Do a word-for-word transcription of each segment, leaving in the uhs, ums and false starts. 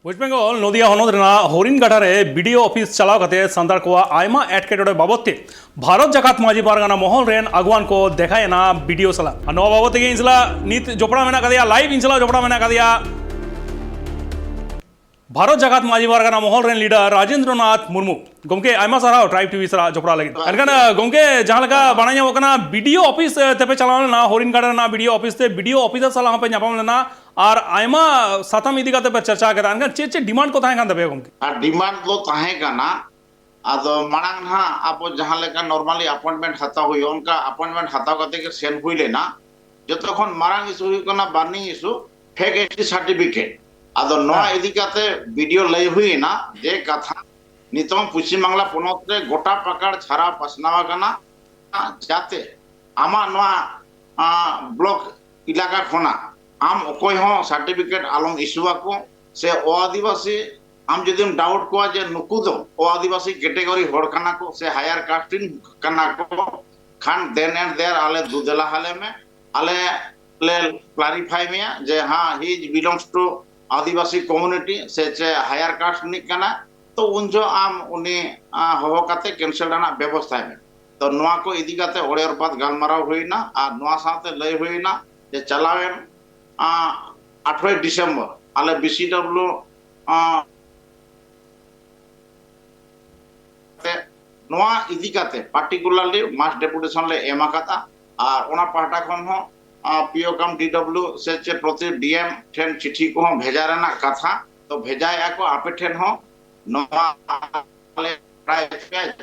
West Bengal ᱱᱚᱫᱤᱭᱟ ᱦᱚᱱᱚᱛ ᱨᱮᱱᱟᱜ ᱦᱚᱨᱤᱱᱜᱟᱴᱟ ᱨᱮ ᱵᱤᱰᱤᱳ ᱚᱯᱷᱤᱥ ᱪᱟᱞᱟᱣ ᱠᱟᱛᱮ ᱥᱟᱱᱛᱟᱲ ᱠᱚᱣᱟᱜ ᱟᱭᱢᱟ ᱮᱴᱠᱮᱴᱚᱬᱮ ᱵᱟᱵᱚᱛ ᱛᱮ ᱵᱷᱟᱨᱚᱛ ᱡᱟᱠᱟᱛ ᱢᱟᱹᱡᱷᱤ ᱯᱟᱨᱜᱟᱱᱟ ᱢᱚᱦᱚᱞ ᱨᱮᱱ ᱟᱹᱜᱩᱣᱟᱱ ᱠᱚ ᱫᱮᱠᱷᱟᱭᱮᱱᱟ ᱵᱤᱰᱤᱳ ᱥᱟᱞᱟᱜ᱾ ᱟᱨ ᱱᱚᱣᱟ ᱵᱟᱵᱚᱛ ᱛᱮᱜᱮ ᱤᱧ ᱥᱟᱞᱟᱜ ᱱᱤᱛ ᱡᱚᱯᱲᱟᱣ ᱢᱮᱱᱟᱜ ᱟᱠᱟᱫᱮᱭᱟ, ᱞᱟᱭᱤᱵᱷ ᱤᱧ ᱥᱟᱞᱟᱜ ᱡᱚᱯᱲᱟᱣ ᱢᱮᱱᱟᱜ ᱟᱠᱟᱫᱮᱭᱟ ᱵᱷᱟᱨᱚᱛ ᱡᱟᱠᱟᱛ ᱢᱟᱹᱡᱷᱤ ᱯᱟᱨᱜᱟᱱᱟ ᱢᱚᱦᱚᱞ ᱨᱮᱱ ᱞᱤᱰᱟᱨ ᱨᱟᱡᱮᱱᱫᱨᱚᱱᱟᱛᱷ ᱢᱩᱨᱢᱩ᱾ ᱜᱚᱢᱠᱮ, ᱟᱭᱢᱟ ᱥᱟᱨᱦᱟᱣ ᱴᱨᱟᱭᱤᱵ ᱴᱤᱵᱷᱤ ᱥᱟᱞᱟᱜ ᱡᱚᱯᱲᱟᱣ ᱞᱟᱹᱜᱤᱫ᱾ ᱮᱱᱠᱷᱟᱱ, ᱜᱚᱢᱠᱮ, ᱡᱟᱦᱟᱸ ᱞᱮᱠᱟ ᱵᱟᱲᱟᱭ ᱧᱟᱢᱚᱜ ᱠᱟᱱᱟ, ᱵᱤᱰᱤᱳ ᱚᱯᱷᱤᱥ, ᱮ, ᱛᱮᱯᱮ ᱪᱟᱞᱟᱣ ᱞᱮᱱᱟ, ᱦᱚᱨᱤᱱᱜᱟᱴᱟ ᱨᱮᱱᱟᱜ ᱵᱤᱰᱤᱳ ᱚᱯᱷᱤᱥ ᱛᱮ ᱵᱤᱰᱤᱳ ᱚᱯᱷᱤᱥᱟᱨ ᱥᱟᱞᱟᱜ ᱦᱚᱸᱯᱮ ᱧᱟᱯᱟᱢ ᱞᱮᱱᱟ ᱟᱨ ᱟᱭᱢᱟ ᱥᱟᱛᱟᱢ ᱤᱫᱤ ᱠᱟᱛᱮ ᱯᱮ ᱪᱟᱨᱪᱟ ᱠᱮᱫᱟ᱾ ᱮᱱᱠᱷᱟᱱ ᱪᱮᱫ ᱪᱮᱫ ᱰᱤᱢᱟᱱᱰ ᱠᱚ ᱛᱟᱦᱮᱸ ᱠᱟᱱ ᱛᱟᱯᱮᱭᱟ, ᱜᱚᱢᱠᱮ? ᱟᱨ ᱰᱤᱢᱟᱱᱰ ᱫᱚ ᱛᱟᱦᱮᱸ ᱠᱟᱱᱟ, ᱟᱫᱚ ᱢᱟᱲᱟᱝ ᱱᱟᱦᱟᱜ ᱟᱵᱚ ᱡᱟᱦᱟᱸ ᱞᱮᱠᱟ normally appointment ᱦᱟᱛᱟᱣ ᱦᱩᱭᱩᱜᱼᱟ, ᱚᱱᱠᱟ appointment ᱦᱟᱛᱟᱣ ᱠᱟᱛᱮ ᱜᱮ ᱥᱮᱱ ᱦᱩᱭ ᱞᱮᱱᱟ᱾ ᱡᱚᱛᱚ ᱠᱷᱚᱱ ᱢᱟᱨᱟᱝ ᱤᱥᱩ ᱦᱩᱭᱩᱜ ᱠᱟᱱᱟ, burning issue, fake S T certificate᱾ ᱟᱫᱚ ᱱᱚᱣᱟ ᱦᱮᱸ᱾ ᱤᱫᱤ ᱠᱟᱛᱮ ᱵᱤᱰᱤᱳ ᱞᱟᱹᱭ ᱦᱩᱭᱮᱱᱟ ᱡᱮ ᱠᱟᱛᱷᱟ, ᱱᱤᱛᱚᱝ ᱯᱚᱪᱷᱤᱢ ᱵᱟᱝᱞᱟ ᱯᱚᱱᱚᱛ ᱨᱮ ᱜᱚᱴᱟ ᱯᱟᱠᱟᱲ ᱪᱷᱟᱨᱟᱣ ᱯᱟᱥᱱᱟᱣ ᱟᱠᱟᱱᱟ, ᱡᱟᱛᱮ ᱟᱢᱟᱜ ᱱᱚᱣᱟ, ᱟ, ᱵᱞᱚᱠ ᱮᱞᱟᱠᱟ ᱠᱷᱚᱱᱟᱜ ᱟᱢ ᱚᱠᱚᱭ ᱦᱚᱸ ᱥᱟᱨᱴᱤᱯᱷᱤᱠᱮᱴ ᱟᱞᱚᱢ ᱤᱥᱩ ᱟᱠᱚ, ᱥᱮ ᱚ ᱟᱹᱫᱤᱵᱟᱹᱥᱤ ᱟᱢ ᱡᱩᱫᱤᱢ ᱰᱟᱣᱩᱴ ᱠᱚᱣᱟ ᱡᱮ ᱱᱩᱠᱩ ᱫᱚ ᱚ ᱟᱹᱫᱤᱵᱟᱹᱥᱤ ᱠᱮᱴᱮᱜᱚᱨᱤ ᱦᱚᱲ ᱠᱟᱱᱟ ᱠᱚ ᱥᱮ ᱦᱟᱭᱟᱨ ᱠᱟᱥᱴ ᱨᱮᱱ ᱠᱟᱱᱟ ᱠᱚ, ᱠᱷᱟᱱ then and there ᱟᱞᱮ ᱫᱩ ᱫᱮᱞᱟ ᱟᱞᱮ ᱢᱮ, ᱟᱞᱮ ᱞᱮ ᱠᱞᱟᱨᱤᱯᱷᱟᱭ ᱢᱮᱭᱟ ᱡᱮ ᱦᱮᱸ, he belongs to Adivasi community ᱥᱮ ᱪᱮ ᱦᱟᱭᱟᱨ ᱠᱟᱥᱴ ᱨᱤᱱᱤᱡ ᱠᱟᱱᱟ, ᱛᱚ ᱩᱱ ᱡᱚᱦᱚᱜ ᱟᱢ ᱩᱱᱤ, ᱟ, ᱦᱚᱦᱚ ᱠᱟᱛᱮ ᱠᱮᱱᱥᱮᱞ ᱨᱮᱱᱟᱜ ᱵᱮᱵᱚᱥᱛᱷᱟᱭ ᱢᱮ᱾ ᱛᱚ ᱱᱚᱣᱟ ᱠᱚ ᱤᱫᱤ ᱠᱟᱛᱮ ᱚᱲᱮ ᱨᱚᱯᱟᱛ ᱜᱟᱞᱢᱟᱨᱟᱣ ᱦᱩᱭᱱᱟ ᱟᱨ ᱱᱚᱣᱟ ᱥᱟᱶᱛᱮ ᱞᱟᱹᱭ ᱦᱩᱭᱱᱟ ᱡᱮ ᱪᱟᱞᱟᱣᱮᱱ, ᱟ, ᱟᱴᱷᱨᱚᱭ ᱰᱤᱥᱮᱢᱵᱚᱨ ᱟᱞᱮ ᱵᱤ ᱥᱤ ᱰᱟᱵᱞᱤᱭᱩ, ᱟ, ᱛᱮ ᱱᱚᱣᱟ ᱤᱫᱤ ᱠᱟᱛᱮ particularly mass deputation ᱞᱮ ᱮᱢ ᱟᱠᱟᱫᱟ᱾ ᱟᱨ ᱚᱱᱟ ᱯᱟᱦᱴᱟ ᱠᱷᱚᱱ ᱦᱚᱸ, ᱟ, ᱯᱤ ᱳ ᱠᱟᱢ ᱰᱤ ᱰᱟᱵᱞᱤᱭᱩ ᱥᱮ ᱪᱮ ᱯᱨᱚᱛᱤ ᱰᱤ ᱮᱢ ᱴᱷᱮᱱ ᱪᱤᱴᱷᱤ ᱠᱚᱦᱚᱸ ᱵᱷᱮᱡᱟ ᱨᱮᱱᱟᱜ ᱠᱟᱛᱷᱟ᱾ ᱛᱚ ᱵᱷᱮᱡᱟᱭᱮᱫᱼᱟ ᱠᱚ, ᱟᱯᱮ ᱴᱷᱮᱱ ᱦᱚᱸ ᱱᱚᱣᱟ ᱞᱮ ᱵᱟᱲᱟᱭ ᱦᱚᱪᱚᱭᱟ,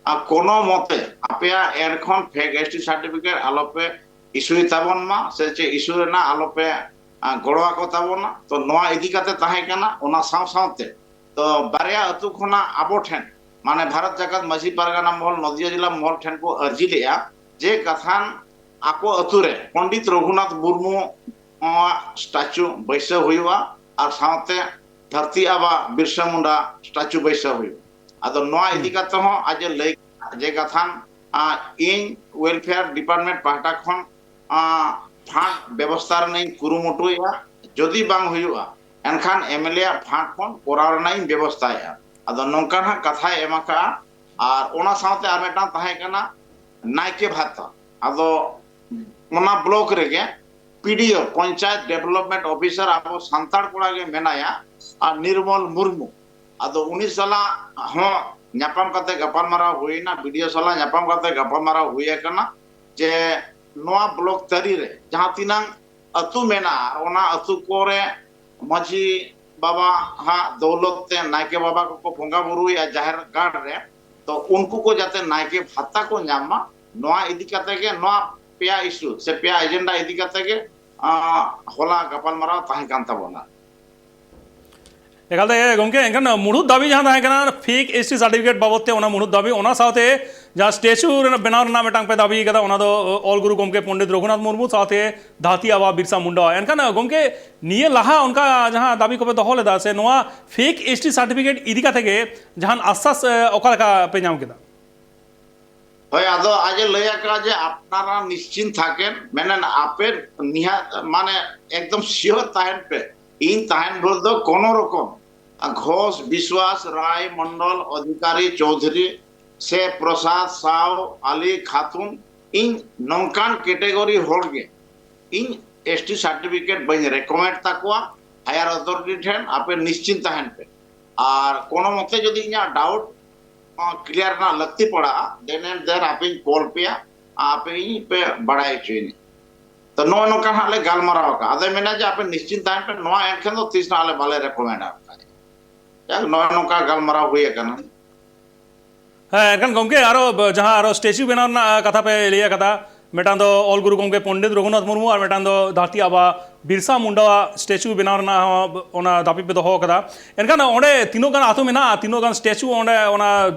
ᱟᱨ ᱠᱳᱱᱳ ᱢᱚᱛᱮ ᱟᱯᱮᱭᱟᱜ ᱮᱱ ᱠᱷᱚᱱ fake S T certificate ᱟᱞᱚᱯᱮ ᱤᱥᱩᱭ ᱛᱟᱵᱚᱱ ᱢᱟ, ᱥᱮ ᱪᱮ ᱤᱥᱩ ᱨᱮᱱᱟᱜ ᱟᱞᱚᱯᱮ, ᱟ, ᱜᱚᱲᱚ ᱟᱠᱚ ᱛᱟᱵᱚᱱᱟ᱾ ᱛᱚ ᱱᱚᱣᱟ ᱤᱫᱤ ᱠᱟᱛᱮ ᱛᱟᱦᱮᱸ ᱠᱟᱱᱟ᱾ ᱚᱱᱟ ᱥᱟᱶ ᱥᱟᱶᱛᱮ ᱛᱚ ᱵᱟᱨᱭᱟ ᱟᱹᱛᱩ ᱠᱷᱚᱱᱟᱜ ᱟᱵᱚ ᱴᱷᱮᱱ, ᱢᱟᱱᱮ ᱵᱷᱟᱨᱚᱛ ᱡᱟᱠᱟᱛ ᱢᱟᱹᱡᱷᱤ ᱯᱟᱨᱜᱟᱱᱟ ᱢᱚᱦᱚᱞ, ᱱᱚᱫᱤᱭᱟ ᱡᱮᱞᱟ ᱢᱚᱦᱚᱞ ᱴᱷᱮᱱ ᱠᱚ ᱟᱹᱨᱡᱤ ᱞᱮᱫᱼᱟ ᱡᱮ ᱠᱟᱛᱷᱟᱱ ᱟᱠᱚ ᱟᱹᱛᱩ ᱨᱮ ᱯᱚᱱᱰᱤᱛ ᱨᱚᱜᱷᱩᱱᱟᱛᱷ ᱢᱩᱨᱢᱩ ᱟᱜ ᱥᱴᱟᱪᱩ ᱵᱟᱹᱭᱥᱟᱹᱣ ᱦᱩᱭᱩᱜᱼᱟ ᱟᱨ ᱥᱟᱶᱛᱮ ᱫᱷᱟᱹᱨᱛᱤ ᱟᱵᱟ ᱵᱤᱨᱥᱟ ᱢᱩᱱᱰᱟ ᱥᱴᱟᱪᱩ ᱵᱟᱹᱭᱥᱟᱹᱣ ᱦᱩᱭᱩᱜᱼᱟ᱾ ᱟᱫᱚ ᱱᱚᱣᱟ ᱤᱫᱤ ᱦᱩᱸ᱾ ᱠᱟᱛᱮ ᱦᱚᱸ ᱟᱡ ᱮ ᱞᱟᱹᱭ ᱠᱮᱫᱟ ᱡᱮ ᱠᱟᱛᱷᱟᱱ, ᱟ, ᱤᱧ ᱣᱮᱞᱯᱷᱮᱭᱟᱨ ᱰᱤᱯᱟᱨᱴᱢᱮᱱᱴ ᱯᱟᱦᱴᱟ ᱠᱷᱚᱱ, ᱟ, ᱯᱷᱟᱱᱰ ᱵᱮᱵᱚᱥᱛᱷᱟ ᱨᱮᱱᱟᱜ ᱤᱧ ᱠᱩᱨᱩᱢᱩᱴᱩᱭᱮᱫᱼᱟ᱾ ᱡᱩᱫᱤ ᱵᱟᱝ ᱦᱩᱭᱩᱜᱼᱟ, ᱮᱱᱠᱷᱟᱱ ᱮᱢᱮᱞᱮ ᱟᱜ ᱯᱷᱟᱱᱰ ᱠᱷᱚᱱ ᱠᱚᱨᱟᱣ ᱨᱮᱱᱟᱜ ᱤᱧ ᱵᱮᱵᱚᱥᱛᱷᱟᱭᱟ᱾ ᱟᱫᱚ ᱱᱚᱝᱠᱟ ᱱᱟᱦᱟᱜ ᱠᱟᱛᱷᱟᱭ ᱮᱢ ᱟᱠᱟᱫᱼᱟ᱾ ᱟᱨ ᱚᱱᱟ ᱥᱟᱶᱛᱮ ᱟᱨ ᱢᱤᱫᱴᱟᱝ ᱛᱟᱦᱮᱸ ᱠᱟᱱᱟ ᱱᱟᱭᱠᱮ ᱵᱷᱟᱛᱟ᱾ ᱟᱫᱚ ᱚᱱᱟ ᱵᱞᱚᱠ ᱨᱮᱜᱮ ᱯᱤᱰᱤᱳ, ᱯᱚᱧᱪᱟᱭᱮᱛ ᱰᱮᱵᱷᱞᱚᱯᱢᱮᱱᱴ ᱚᱯᱷᱤᱥᱟᱨ, ᱟᱵᱚ ᱥᱟᱱᱛᱟᱲ ᱠᱚᱲᱟ ᱜᱮ ᱢᱮᱱᱟᱭᱟ, ᱟᱨ ᱱᱤᱨᱢᱚᱞ ᱢᱩᱨᱢᱩ᱾ ᱟᱫᱚ ᱩᱱᱤ ᱥᱟᱞᱟᱜ ᱦᱚᱸ ᱧᱟᱯᱟᱢ ᱠᱟᱛᱮ ᱜᱟᱯᱟᱞᱢᱟᱨᱟᱣ ᱦᱩᱭᱱᱟ, ᱵᱤᱰᱤᱳ ᱥᱟᱞᱟᱜ ᱧᱟᱯᱟᱢ ᱠᱟᱛᱮ ᱜᱟᱯᱟᱞᱢᱟᱨᱟᱣ ᱦᱩᱭ ᱟᱠᱟᱱᱟ ᱡᱮ ᱱᱚᱣᱟ ᱵᱞᱚᱠ ᱛᱟᱹᱨᱤ ᱨᱮ ᱡᱟᱦᱟᱸ ᱛᱤᱱᱟᱹᱝ ᱟᱹᱛᱩ ᱢᱮᱱᱟᱜᱼᱟ, ᱚᱱᱟ ᱟᱹᱛᱩ ᱠᱚᱨᱮ ᱢᱟᱹᱡᱷᱤ ᱵᱟᱵᱟ ᱦᱟᱜ ᱫᱚᱣᱞᱚᱛ ᱛᱮ ᱱᱟᱭᱠᱮ ᱵᱟᱵᱟ ᱠᱚᱠᱚ ᱵᱚᱸᱜᱟ ᱵᱩᱨᱩᱭᱟ ᱡᱟᱦᱮᱨ ᱜᱟᱲ ᱨᱮ, ᱛᱚ ᱩᱱᱠᱩ ᱠᱚ ᱡᱟᱛᱮ ᱱᱟᱭᱠᱮ ᱵᱷᱟᱛᱟ ᱠᱚ ᱧᱟᱢ ᱢᱟ, ᱱᱚᱣᱟ ᱤᱫᱤ ᱠᱟᱛᱮ ᱜᱮ, ᱱᱚᱣᱟ ᱯᱮᱭᱟ ᱤᱥᱩ ᱥᱮ ᱯᱮᱭᱟ ᱮᱡᱮᱱᱰᱟ ᱤᱫᱤ ᱠᱟᱛᱮ ᱜᱮ, ᱟᱸ, ᱦᱚᱞᱟ ᱜᱟᱯᱟᱞᱢᱟᱨᱟᱣ ᱛᱟᱦᱮᱸ ᱠᱟᱱ ᱛᱟᱵᱚᱱᱟ᱾ ᱮᱠᱟᱞ ᱛᱮ ᱜᱚᱢᱠᱮ, ᱮᱱᱠᱷᱟᱱ ᱢᱩᱲᱩᱫ ᱫᱟᱹᱵᱤ ᱡᱟᱦᱟᱸ ᱛᱟᱦᱮᱸ ᱠᱟᱱᱟ ᱯᱷᱮᱠ ᱮᱥᱴᱤ ᱥᱟᱨᱴᱤᱯᱷᱤᱠᱮᱴ ᱵᱟᱵᱚᱫ ᱛᱮ ᱚᱱᱟ ᱢᱩᱲᱩᱫ ᱫᱟᱹᱵᱤ, ᱚᱱᱟ ᱥᱟᱶᱛᱮ ᱡᱟᱦᱟᱸ ᱥᱴᱮᱪᱩ ᱨᱮᱱᱟᱜ ᱵᱮᱱᱟᱣ ᱨᱮᱱᱟᱜ ᱢᱤᱫᱴᱟᱝ ᱯᱮ ᱫᱟᱹᱵᱤ ᱠᱟᱫᱟ, ᱚᱱᱟ ᱫᱚ ᱚᱞ ᱜᱩᱨᱩ ᱜᱚᱢᱠᱮ ᱯᱚᱱᱰᱤᱛ ᱨᱚᱜᱷᱩᱱᱟᱛᱷ ᱢᱩᱨᱢᱩ ᱥᱟᱶᱛᱮ ᱫᱷᱟᱹᱨᱛᱤ ᱟᱵᱟ ᱵᱤᱨᱥᱟ ᱢᱩᱱᱰᱟ᱾ ᱮᱱᱠᱷᱟᱱ ᱜᱚᱢᱠᱮ, ᱱᱤᱭᱟᱹ ᱞᱟᱦᱟ ᱚᱱᱠᱟ ᱡᱟᱦᱟᱸ ᱫᱟᱹᱵᱤ ᱠᱚᱯᱮ ᱫᱚᱦᱚ ᱞᱮᱫᱟ ᱥᱮ ᱱᱚᱣᱟ ᱯᱷᱮᱠ ᱮᱥᱴᱤ ᱥᱟᱨᱴᱤᱯᱷᱤᱠᱮᱴ ᱤᱫᱤ ᱠᱟᱛᱮ ᱜᱮ ᱡᱟᱦᱟᱱ ᱟᱥᱥᱟᱥ, ᱮ, ᱚᱠᱟ ᱞᱮᱠᱟ ᱯᱮ ᱧᱟᱢ ᱠᱮᱫᱟ? ᱦᱳᱭ, ᱟᱫᱚ ᱟᱡ ᱮ ᱞᱟᱹᱭ ᱟᱠᱟᱫᱼᱟ ᱡᱮ ᱟᱯᱱᱟᱨᱟ ᱱᱤᱥᱪᱤᱱ ᱛᱷᱟᱠᱮᱱ, ᱢᱮᱱᱮᱱ ᱟᱯᱮ ᱱᱤᱦᱟᱛ ᱢᱟᱱᱮ ᱮᱠᱫᱚᱢ ᱥᱤᱭᱳᱨ ᱛᱟᱦᱮᱱ ᱯᱮ, ᱤᱧ ᱛᱟᱦᱮᱱ ᱵᱷᱳᱨ ᱫᱚ ᱠᱳᱱᱳ ᱨᱚᱠᱚᱢ ᱜᱷᱳᱥ, ᱵᱤᱥᱣᱟᱥ, ᱨᱟᱭ, ᱢᱚᱱᱰᱚᱞ, ᱚᱫᱷᱤᱠᱟᱨᱤ, ᱪᱳᱣᱫᱷᱩᱨᱤ ᱥᱮ ᱯᱨᱚᱥᱟᱫ, ᱥᱟᱣ, ᱟᱞᱤ, ᱠᱷᱟᱛᱩᱱ, ᱤᱧ ᱱᱚᱝᱠᱟᱱ ᱠᱮᱴᱮᱜᱚᱨᱤ ᱦᱚᱲ ᱜᱮ ᱤᱧ ᱮᱥᱴᱤ ᱥᱟᱨᱴᱤᱯᱷᱤᱠᱮᱴ ᱵᱟᱹᱧ ᱨᱮᱠᱚᱢᱮᱱᱰ ᱛᱟᱠᱚᱣᱟ ᱦᱟᱭᱟᱨ ᱚᱛᱷᱚᱨᱤᱴᱤ ᱴᱷᱮᱱ, ᱟᱯᱮ ᱱᱤᱥᱪᱤᱱ ᱛᱟᱦᱮᱱ ᱯᱮ᱾ ᱟᱨ ᱠᱳᱱᱳ ᱢᱚᱛᱮ ᱡᱩᱫᱤ ᱤᱧᱟᱹᱜ ᱰᱟᱣᱩᱴ ᱠᱞᱤᱭᱟᱨ ᱨᱮᱱᱟᱜ ᱞᱟᱹᱠᱛᱤ ᱯᱟᱲᱟᱜᱼᱟ, then and there ᱟᱯᱮᱧ ᱠᱚᱞ ᱯᱮᱭᱟ, ᱟᱯᱮ ᱤᱧ ᱯᱮ ᱵᱟᱲᱟᱭ ᱦᱚᱪᱚᱭᱤᱧᱟ᱾ ᱛᱚ ᱱᱚᱜᱼᱚᱭ ᱱᱚᱝᱠᱟ ᱦᱟᱸᱜ ᱞᱮ ᱜᱟᱞᱢᱟᱨᱟᱣ ᱟᱠᱟᱫᱼᱟ᱾ ᱟᱫᱚᱭ ᱢᱮᱱᱟ ᱡᱮ ᱟᱯᱮ ᱱᱤᱥᱪᱤᱱ ᱛᱟᱦᱮᱱ ᱯᱮ, ᱱᱚᱣᱟ ᱮᱱᱠᱷᱟᱱ ᱫᱚ ᱛᱤᱥ ᱦᱚᱸ ᱟᱞᱮ ᱵᱟᱞᱮ ᱨᱮᱠᱚᱢᱮᱱᱰ ᱟᱯᱮ ᱠᱟᱱᱟ᱾ ᱡᱟᱠ, ᱱᱚᱜᱼᱚᱭ ᱱᱚᱝᱠᱟ ᱜᱟᱞᱢᱟᱨᱟᱣ ᱦᱩᱭ ᱟᱠᱟᱱᱟ᱾ ᱦᱮᱸ, ᱮᱱᱠᱷᱟᱱ ᱜᱚᱢᱠᱮ, ᱟᱨᱚ ᱵ-, ᱡᱟᱦᱟᱸ ᱟᱨᱚ ᱥᱴᱮᱪᱩ ᱵᱮᱱᱟᱣ ᱨᱮᱱᱟᱜ ᱠᱟᱛᱷᱟ ᱯᱮ ᱞᱟᱹᱭ ᱟᱠᱟᱫᱟ, ᱢᱤᱫᱴᱟᱝ ᱫᱚ ᱚᱞ ᱜᱩᱨᱩ ᱜᱚᱢᱠᱮ ᱯᱚᱱᱰᱤᱛ ᱨᱚᱜᱷᱩᱱᱟᱛᱷ ᱢᱩᱨᱢᱩ ᱟᱨ ᱢᱤᱫᱴᱟᱝ ᱫᱚ ᱫᱷᱟᱹᱨᱛᱤ ᱟᱵᱟ ᱵᱤᱨᱥᱟ ᱢᱩᱱᱰᱟᱣᱟᱜ ᱥᱴᱮᱪᱩ ᱵᱮᱱᱟᱣ ᱨᱮᱱᱟᱜ ᱦᱚᱸ ᱚᱱᱟ ᱫᱟᱹᱵᱤ ᱯᱮ ᱫᱚᱦᱚ ᱟᱠᱟᱫᱟ᱾ ᱮᱱᱠᱷᱟᱱ ᱚᱸᱰᱮ ᱛᱤᱱᱟᱹᱜ ᱜᱟᱱ ᱟᱹᱛᱩ ᱢᱮᱱᱟᱜᱼᱟ, ᱛᱤᱱᱟᱹᱜ ᱜᱟᱱ ᱥᱴᱮᱪᱩ ᱚᱸᱰᱮ ᱚᱱᱟ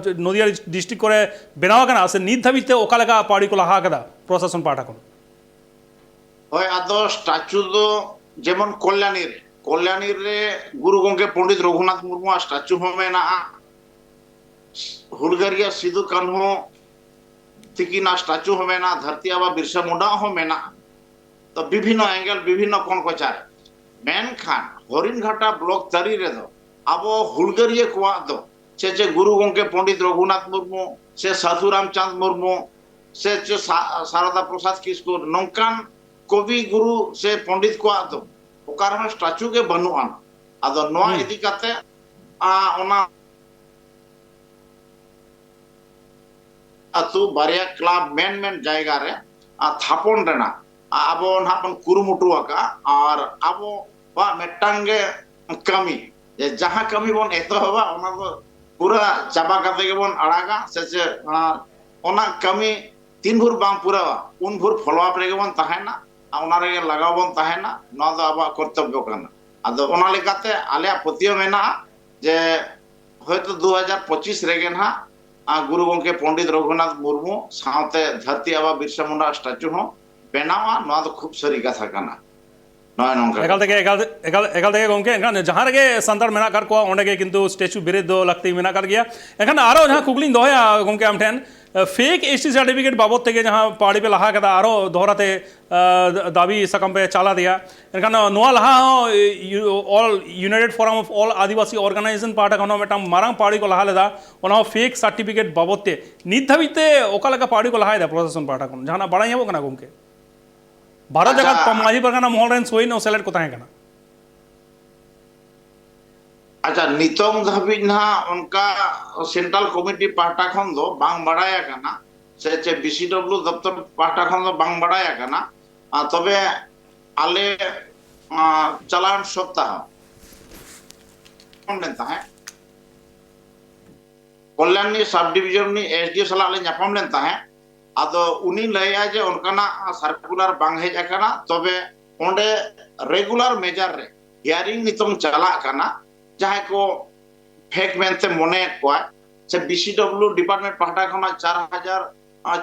ᱱᱚᱫᱤᱭᱟ ᱰᱤᱥᱴᱨᱤᱠᱴ ᱠᱚᱨᱮ ᱵᱮᱱᱟᱣ ᱟᱠᱟᱱᱟ, ᱥᱮ ᱱᱤᱛ ᱫᱷᱟᱹᱵᱤᱡ ᱛᱮ ᱚᱠᱟ ᱞᱮᱠᱟ ᱯᱟᱹᱣᱲᱤ ᱠᱚ ᱞᱟᱦᱟ ᱟᱠᱟᱫᱟ ᱯᱨᱚᱥᱟᱥᱚᱱ ᱯᱟᱦᱴᱟ ᱠᱷᱚᱱ? ᱦᱳᱭ, ᱟᱫᱚ ᱥᱴᱟᱪᱩ ᱫᱚ ᱡᱮᱢᱚᱱ ᱠᱚᱞᱭᱟᱱᱤ ᱨᱮ, ᱠᱚᱞᱭᱟᱱᱤ ᱨᱮ ᱜᱩᱨᱩ ᱜᱚᱢᱠᱮ ᱯᱚᱱᱰᱤᱛ ᱨᱚᱜᱷᱩᱱᱟᱛᱷ ᱢᱩᱨᱢᱩᱣᱟᱜ ᱥᱴᱟᱪᱩ ᱦᱚᱸ ᱢᱮᱱᱟᱜᱼᱟ, ᱦᱩᱞᱜᱟᱹᱨᱤᱭᱟᱹ ᱥᱤᱫᱩ ᱠᱟᱹᱱᱦᱩ ᱛᱤᱠᱤᱱᱟᱜ ᱥᱴᱟᱪᱩ ᱦᱚᱸ ᱢᱮᱱᱟᱜᱼᱟ, ᱫᱷᱟᱹᱨᱛᱤ ᱟᱵᱟ ᱵᱤᱨᱥᱟ ᱢᱩᱱᱰᱟ ᱦᱚᱸ ᱢᱮᱱᱟᱜᱼᱟ᱾ ᱛᱚ ᱵᱤᱵᱷᱤᱱᱱᱚ ᱮᱝᱜᱮᱞ, ᱵᱤᱵᱷᱤᱱᱱᱚ ᱠᱚᱬ ᱠᱚᱪᱟᱨ ᱨᱮ᱾ ᱢᱮᱱᱠᱷᱟᱱ ᱦᱚᱨᱤᱱᱜᱷᱟᱴᱟ ᱵᱞᱚᱠ ᱛᱟᱹᱨᱤ ᱨᱮᱫᱚ ᱟᱵᱚ ᱦᱩᱞᱜᱟᱹᱨᱤᱭᱟᱹ ᱠᱚᱣᱟᱜ ᱫᱚ, ᱥᱮ ᱪᱮ ᱜᱩᱨᱩ ᱜᱚᱢᱠᱮ ᱯᱚᱱᱰᱤᱛ ᱨᱚᱜᱷᱩᱱᱟᱛᱷ ᱢᱩᱨᱢᱩ, ᱥᱮ ᱥᱟᱹᱫᱷᱩ ᱨᱟᱢᱪᱟᱸᱫᱽ ᱢᱩᱨᱢᱩ, ᱥᱮ ᱪᱮ ᱥᱟ-, ᱥᱟᱨᱚᱫᱟ ᱯᱨᱚᱥᱟᱫᱽ ᱠᱤᱥᱠᱩ, ᱱᱚᱝᱠᱟᱱ ᱠᱚᱵᱤ ᱜᱩᱨᱩ ᱥᱮ ᱯᱚᱱᱰᱤᱛ ᱠᱚᱣᱟᱜ ᱫᱚ ᱚᱠᱟ ᱨᱮᱦᱚᱸ ᱥᱴᱟᱪᱩ ᱜᱮ ᱵᱟᱹᱱᱩᱜ ᱟᱱᱟ᱾ ᱟᱫᱚ ᱱᱚᱣᱟ ᱦᱩᱸ᱾ ᱤᱫᱤ ᱠᱟᱛᱮ, ᱟ, ᱚᱱᱟ ᱟᱹᱛᱩ ᱵᱟᱨᱭᱟ ᱠᱞᱟᱵᱽ ᱢᱮᱱ ᱢᱮᱱ ᱡᱟᱭᱜᱟ ᱨᱮ, ᱟ, ᱛᱷᱟᱯᱚᱱ ᱨᱮᱱᱟᱜ, ᱟ, ᱟᱵᱚ ᱱᱟᱦᱟᱜ ᱵᱚᱱ ᱠᱩᱨᱩᱢᱩᱴᱩ ᱟᱠᱟᱫᱼᱟ᱾ ᱟᱨ ᱟᱵᱚᱣᱟᱜ ᱢᱤᱫᱴᱟᱝ ᱜᱮ ᱠᱟᱹᱢᱤ, ᱡᱮ ᱡᱟᱦᱟᱸ ᱠᱟᱹᱢᱤ ᱵᱚᱱ ᱮᱛᱚᱦᱚᱵᱟ, ᱚᱱᱟ ᱫᱚ ᱯᱩᱨᱟᱹ ᱪᱟᱵᱟ ᱠᱟᱛᱮ ᱜᱮᱵᱚᱱ ᱟᱲᱟᱜᱟ, ᱥᱮ ᱪᱮᱫ? ᱚᱱᱟ, ᱚᱱᱟ ᱠᱟᱹᱢᱤ ᱛᱤᱱ ᱵᱷᱳᱨ ᱵᱟᱝ ᱯᱩᱨᱟᱹᱣᱟ, ᱩᱱ ᱵᱷᱳᱨ ᱯᱷᱚᱞᱳ ᱟᱯ ᱨᱮᱜᱮ ᱵᱚᱱ ᱛᱟᱦᱮᱱᱟ, ᱟᱨ ᱚᱱᱟ ᱨᱮᱜᱮ ᱞᱟᱜᱟᱣ ᱵᱚᱱ ᱛᱟᱦᱮᱱᱟ᱾ ᱱᱚᱣᱟ ᱫᱚ ᱟᱵᱚᱣᱟᱜ ᱠᱚᱨᱛᱚᱵᱵᱚ ᱠᱟᱱᱟ᱾ ᱟᱫᱚ ᱚᱱᱟ ᱞᱮᱠᱟᱛᱮ ᱟᱞᱮᱭᱟᱜ ᱯᱟᱹᱛᱭᱟᱹᱣ ᱢᱮᱱᱟᱜᱼᱟ ᱡᱮ ᱦᱚᱭᱛᱳ ᱫᱩ ᱦᱟᱡᱟᱨ ᱯᱚᱸᱪᱤᱥ ᱨᱮᱜᱮ ᱱᱟᱦᱟᱜ, ᱟ, ᱜᱩᱨᱩ ᱜᱚᱢᱠᱮ ᱯᱚᱱᱰᱤᱛ ᱨᱚᱜᱷᱩᱱᱟᱛᱷ ᱢᱩᱨᱢᱩ ᱥᱟᱶᱛᱮ ᱫᱷᱟᱹᱨᱛᱤ ᱟᱵᱟ ᱵᱤᱨᱥᱟ ᱢᱩᱱᱰᱟ ᱥᱴᱟᱪᱩ ᱦᱚᱸ ᱵᱮᱱᱟᱣᱟ᱾ ᱱᱚᱣᱟ ᱫᱚ ᱠᱷᱩᱵ ᱥᱟᱹᱨᱤ ᱠᱟᱛᱷᱟ ᱠᱟᱱᱟ᱾ ᱱᱚᱜᱼᱚᱭ ᱱᱚᱝᱠᱟ ᱮᱠᱟᱞ ᱠᱟᱛᱷᱟ᱾ ᱛᱮᱜᱮ, ᱮᱠᱟᱞ, ᱮᱠᱟᱞ, ᱮᱠᱟᱞ ᱛᱮᱜᱮ ᱜᱚᱢᱠᱮ, ᱮᱱᱠᱷᱟᱱ ᱡᱟᱦᱟᱸ ᱨᱮᱜᱮ ᱥᱟᱱᱛᱟᱲ ᱢᱮᱱᱟᱜ ᱟᱠᱟᱫ ᱠᱚᱣᱟ, ᱚᱸᱰᱮ ᱜᱮ ᱠᱤᱱᱛᱩ ᱥᱴᱮᱪᱩ ᱵᱮᱨᱮᱫ ᱫᱚ ᱞᱟᱹᱠᱛᱤ ᱢᱮᱱᱟᱜ ᱟᱠᱟᱫ ᱜᱮᱭᱟ᱾ ᱮᱱᱠᱷᱟᱱ ᱟᱨᱚ ᱡᱟᱦᱟᱸ ᱠᱩᱠᱞᱤᱧ ᱫᱚᱦᱚᱭᱟ ᱜᱚᱢᱠᱮ ᱟᱢ ᱴᱷᱮᱱ, ᱯᱷᱮᱠ ᱮᱥ ᱴᱤ ᱥᱟᱨᱴᱤᱯᱷᱤᱠᱮᱴ ᱵᱟᱵᱚᱫ ᱛᱮᱜᱮ ᱡᱟᱦᱟᱸ ᱯᱟᱹᱣᱲᱤ ᱯᱮ ᱞᱟᱦᱟ ᱠᱟᱫᱟ, ᱟᱨᱚ ᱫᱚᱦᱲᱟ ᱛᱮ, ᱟ, ᱫᱟᱹᱵᱤ ᱥᱟᱠᱟᱢ ᱯᱮ ᱪᱟᱞ ᱟᱫᱮᱭᱟ᱾ ᱮᱱᱠᱷᱟᱱ ᱱᱚᱣᱟ ᱞᱟᱦᱟ ᱦᱚᱸ, U-, All United Forum of All Adivasi Organization ᱯᱟᱦᱴᱟ ᱠᱷᱚᱱ ᱦᱚᱸ ᱢᱤᱫᱴᱟᱝ ᱢᱟᱨᱟᱝ ᱯᱟᱹᱣᱲᱤ ᱠᱚ ᱞᱟᱦᱟ ᱞᱮᱫᱟ, ᱚᱱᱟ ᱦᱚᱸ ᱯᱷᱮᱠ ᱥᱟᱨᱴᱤᱯᱷᱤᱠᱮᱴ ᱵᱟᱵᱚᱫ ᱛᱮ᱾ ᱱᱤᱛ ᱫᱷᱟᱹᱵᱤᱡ ᱛᱮ ᱚᱠᱟ ᱞᱮᱠᱟ ᱯᱟᱹᱣᱲᱤ ᱠᱚ ᱞᱟᱦᱟᱭᱮᱫᱟ ᱯᱨᱚᱥᱟᱥᱚᱱ ᱯᱟᱦᱴᱟ ᱠᱷᱚᱱ? ᱡᱟᱦᱟᱱᱟᱜ ᱵᱟᱲᱟᱭ ᱧᱟᱢᱚᱜ ᱠᱟᱱᱟ ᱜᱚᱢᱠᱮ? ᱵᱷᱟᱨᱚᱛ ᱟᱪᱪᱷᱟ᱾ ᱡᱟᱠᱟᱛ ᱢᱟᱹᱡᱷᱤ ᱯᱟᱨᱜᱟᱱᱟ ᱢᱚᱦᱚᱞ ᱨᱮᱱ ᱥᱳᱭᱤᱱ ᱦᱚᱸ ᱥᱮᱞᱮᱫ ᱠᱚ ᱛᱟᱦᱮᱸ ᱠᱟᱱᱟ᱾ ᱟᱪᱪᱷᱟ, ᱱᱤᱛᱚᱝ ᱫᱷᱟᱹᱵᱤᱡ ᱱᱟᱦᱟᱜ ᱚᱱᱠᱟ ᱥᱮᱱᱴᱨᱟᱞ ᱠᱚᱢᱤᱴᱤ ᱯᱟᱦᱴᱟ ᱠᱷᱚᱱ ᱫᱚ ᱵᱟᱝ ᱵᱟᱲᱟᱭ ᱟᱠᱟᱱᱟ, ᱥᱮ ᱪᱮ ᱵᱤ ᱥᱤ ᱰᱚᱵᱞᱤᱭᱩ ᱫᱚᱯᱛᱚᱨ ᱯᱟᱦᱴᱟ ᱠᱷᱚᱱ ᱫᱚ ᱵᱟᱝ ᱵᱟᱲᱟᱭ ᱟᱠᱟᱱᱟ᱾ ᱟᱨ ᱛᱚᱵᱮ ᱟᱞᱮ, ᱟᱸ, ᱪᱟᱞᱟᱣᱮᱱ ᱥᱚᱯᱛᱟᱦᱚ ᱞᱮᱱ ᱛᱟᱦᱮᱸᱫ, ᱠᱚᱞᱭᱟᱱᱤ ᱥᱟᱵ ᱰᱤᱵᱷᱤᱡᱚᱱ ᱨᱤᱱᱤᱡ ᱮᱥ ᱰᱤ ᱳ ᱥᱟᱞᱟᱜ ᱞᱮ ᱧᱟᱯᱟᱢ ᱞᱮᱱ ᱛᱟᱦᱮᱸᱫ᱾ ᱟᱫᱚ ᱩᱱᱤ ᱞᱟᱹᱭᱟ ᱡᱮ ᱚᱱᱠᱟᱱᱟᱜ ᱥᱟᱨᱠᱩᱞᱟᱨ ᱵᱟᱝ ᱦᱮᱡ ᱟᱠᱟᱱᱟ, ᱛᱚᱵᱮ ᱚᱸᱰᱮ ᱨᱮᱜᱩᱞᱟᱨ ᱢᱮᱡᱟᱨ ᱨᱮ ᱦᱤᱭᱟᱨᱤᱝ ᱱᱤᱛᱚᱝ ᱪᱟᱞᱟᱜ ᱠᱟᱱᱟ᱾ ᱡᱟᱦᱟᱸᱭ ᱠᱚ ᱯᱷᱮᱠ ᱢᱮᱱᱛᱮ ᱢᱚᱱᱮᱭᱮᱫ ᱠᱚᱣᱟ, ᱥᱮ ᱵᱤ ᱥᱤ ᱰᱚᱵᱞᱤᱭᱩ ᱰᱤᱯᱟᱨᱴᱢᱮᱱᱴ ᱯᱟᱦᱴᱟ ᱠᱷᱚᱱᱟᱜ ᱪᱟᱨ ᱦᱟᱡᱟᱨ